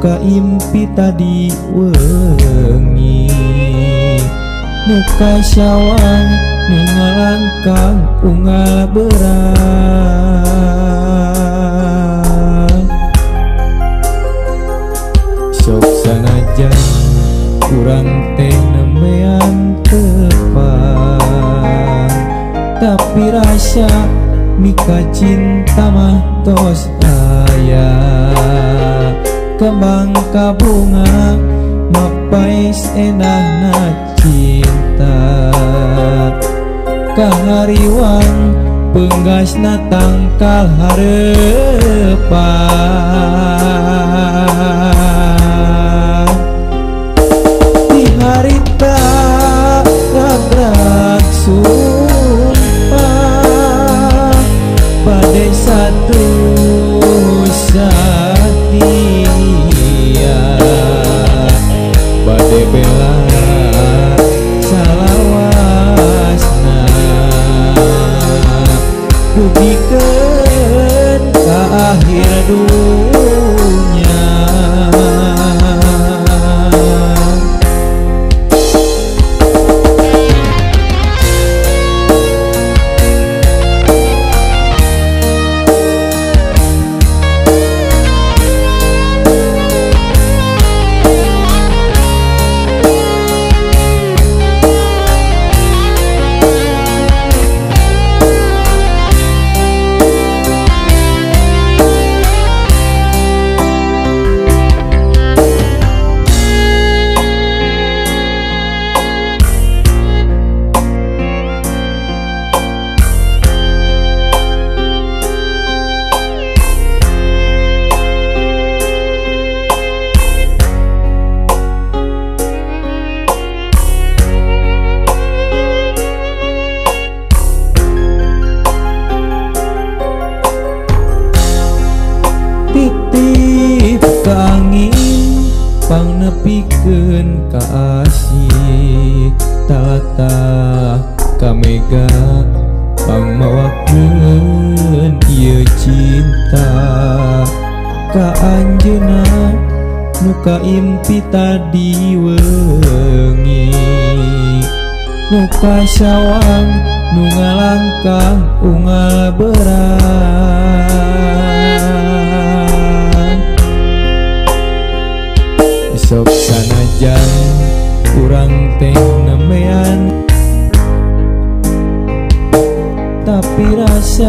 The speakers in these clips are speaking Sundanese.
nu kaimpi tadi wengi, nu kasawang nu ngalangkang unggal beurang. Sok sanajan urang teh nembean tepang, tapi rasa mika cinta mah tos aya. Kembang kabunga mapaes endahna cinta, kahariwang penggasna tangkal harepan. Di harita ragrak sumpah bade satu satia, bade bela salawasna, dugikeun ka akhir dunya. Titip ka angin pangnepikeun ka asih, talatah ka mega pangmawakeun ieu cinta ka anjeunna nu kaimpi tadi wengi, nu kasawang nu ngalangkang unggal beurang. Sok sanajan urang teh nembean, tapi rasa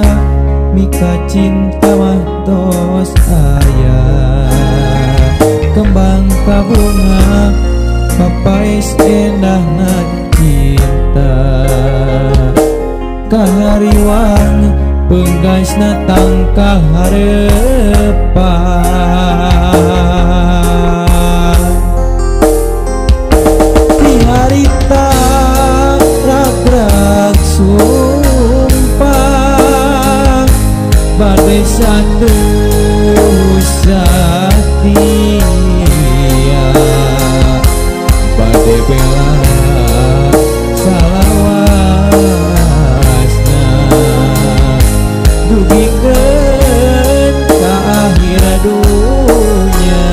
mika cinta mah tos aya. Kembang kabunga papaes endahna cinta, kahariwang penggasna tangkal harepan. Di harita ragrak sumpah bade satu satia, bade bela salawasna, dugikeun ka akhir dunya.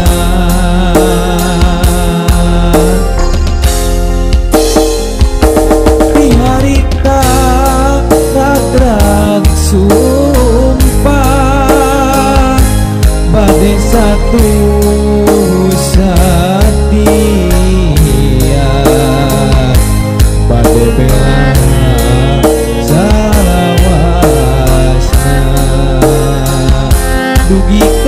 Di harita ragrak sumpah bade satu satia, bade bela salawasna, dugikeun